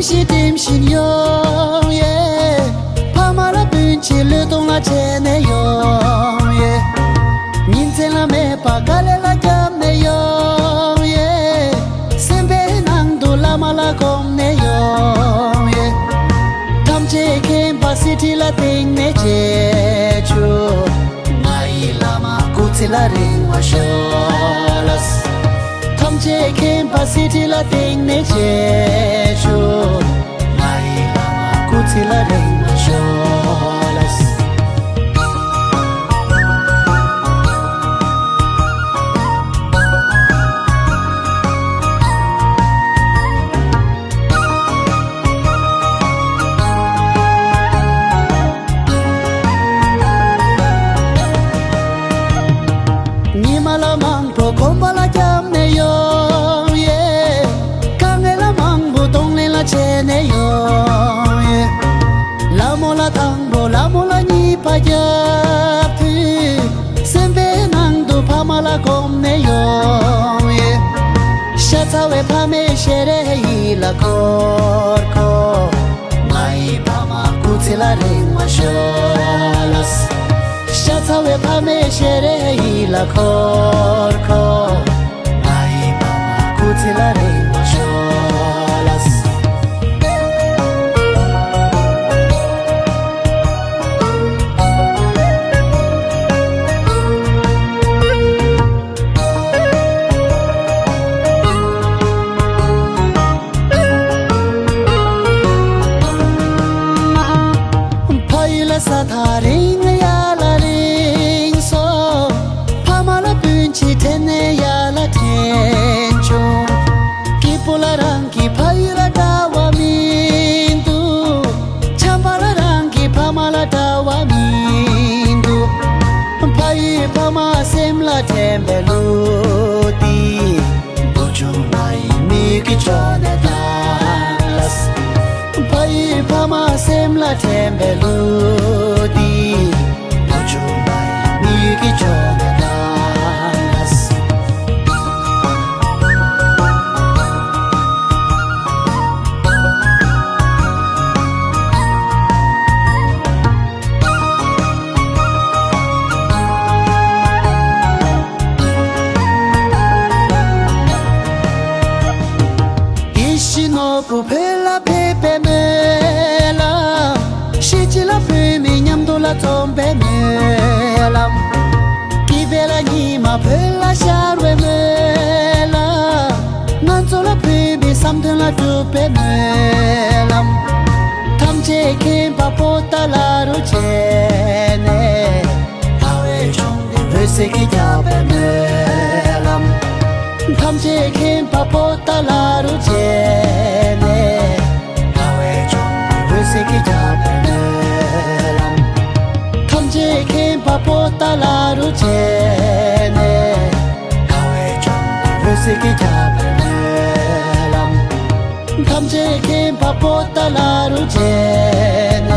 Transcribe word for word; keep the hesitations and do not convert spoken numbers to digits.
ཞིག་སྒྲིམ་བཞིན་ཡོང་ཡེ། ཕ་མ་ལ་སྤུན་མཆེད་བློས་གཏོང་ལ་བྱས་ནས་ཡོང་ཡེ། ཉིན་མཚན་ལ་མེད་པ་དཀའ་ལས་ལ་བརྒྱབ་ནས་ཡོང་ཡེ། སེམས་པའི་ནང་དུ་བླ་མ་ལ་སྒོམ་ནས་ཡོང་ཡེ། ཐམས་ཅད་མཁྱེན་པ་གསེར་ཁྲི་ལ་བརྟེན་ནས་མཇལ་ཆོག་ང་ཡི་བླ་མ་སྐུ་ཚེ་ལ་རིང་བ་ཤོག་ལགས། ཐམས་ཅད་མཁྱེན་པ་གསེར་ཁྲི་ལ་བརྟེན་ནས་མཇལ་ཆོག་ང་ཡི་བླ་མ་སྐུ་ཚེ་ལ་རིང་བ་ཤོག་ལགས། ཉི་མ་ལ་མང་པོ་གོམ་པ་ལ་བརྒྱབ་ནས་ཡོང་ཡེ། དཀའ་ངལ་ལ་མང་པོ་གདོང་ལེན་ལ་བྱས་ནས་ཡོང་ཡེ། ལ་མོ་ལ་དང་པོ་ལ་མོ་ལ་གཉིས་པ་རྒྱབ་དུས། སེམས་པའི་ནང་དུ་ཕ་མ་ལ་སྒོམ་ནས་ཡོང་ཡེ། ཤ་ཚ་བའི་ཕ་མའི་ཞལ་རས་ཡིད་ལ་འཁོར་འཁོར། ང་ཡི་ཕ་མ་སྐུ་ཚེ་ལ་རིང་བ་ཤོག་ལགས། ཤ་ཚ་བའི་ཕ་མའི་ཞལ་རས་ཡིད་ལ་འཁོར་འཁོར། ང་ཡི་ཕ་མ་སྐུ་ཚེ་ལ་རིང་བ་ཤོག་ལགས། ཕ་ཡུལ་ལ་ས་ཐག་རིང་ཡར་ལ་རིང་སོང་། ཕ་མ་ལ་སྤུན་མཆེད་དྲན་ནས་ཡར་ལ་དྲན་བྱུང་། སྐྱིད་པོ་ལ་རང་གི་ཕ་ཡུལ་ལ་འདྲ་བ་མི་འདུག་ཆམ་པ་ལ་རང་གི་ཕ་མ་ལ་འདྲ་བ་མི་འདུག་ཕ་ཡུལ་ཕ་མ་སེམས་ལ་དྲན་པའི་གླུ་འདི། བུ་ཆུང་ང་ཡི་མིག་གི་ཕྱོགས་ནས་ལྟ་ལ། ཕ་ཡུལ་ཕ་མ་སེམས་ལ་དྲན་པའི་གླུ་འདི། བུ་ཆུང་ང་ཡི་མིག་གི་ཕྱོགས་ནས་ལྟ་ལ། ཡིད་བཞིན་ནོར་བུ་བོད་ལ་ཕེབས་པའི་སྨོན་ལམ། གཞིས་བྱེས་ལ་བོད་མི་མཉམ་དུ་ལ་འཛོམས་པའི་སྨོན་ལམ། སྐྱིད་པའི་ལ་ཉི་མ་བོད་ལ་ཤར་བའི་སྨོན་ལམ། ང་ཚོ་ལ་བོད་མི་བསམ་དོན་ལ་འགྲུབ་པའི་སྨོན་ལམ། ཐམས་ཅད་མཁྱེན་པ་པོ་ཏཱ་ལ་རུ་བྱས་ནས། ལྷ་བའི་ལྗོངས་འདི་འོད་ཟེར་གྱིས་ཁྱབ་པའི་སྨོན་ལམ། ཐམས་ཅད་མཁྱེན་པ་པོ་ཏཱ་ལ་རུ་བྱས་ནས། ལྷ་བའི་ལྗོངས་འདི་འོད་ཟེར་གྱིས་ཁྱབ་པའི་སྨོན་ལམ། ཐམས་ཅད་མཁྱེན་པ་པོ་ཏཱ་ལ་རུ་བྱས་ནས། ལྷ་བའི་ལྗོངས་འདི་འོད་ཟེར་གྱིས་ཁྱབ་པའི་སྨོན་ལམ། ཐམས་ཅད་མཁྱེན་པ་པོ་ཏཱ་ལ་རུ་བྱས་ནས།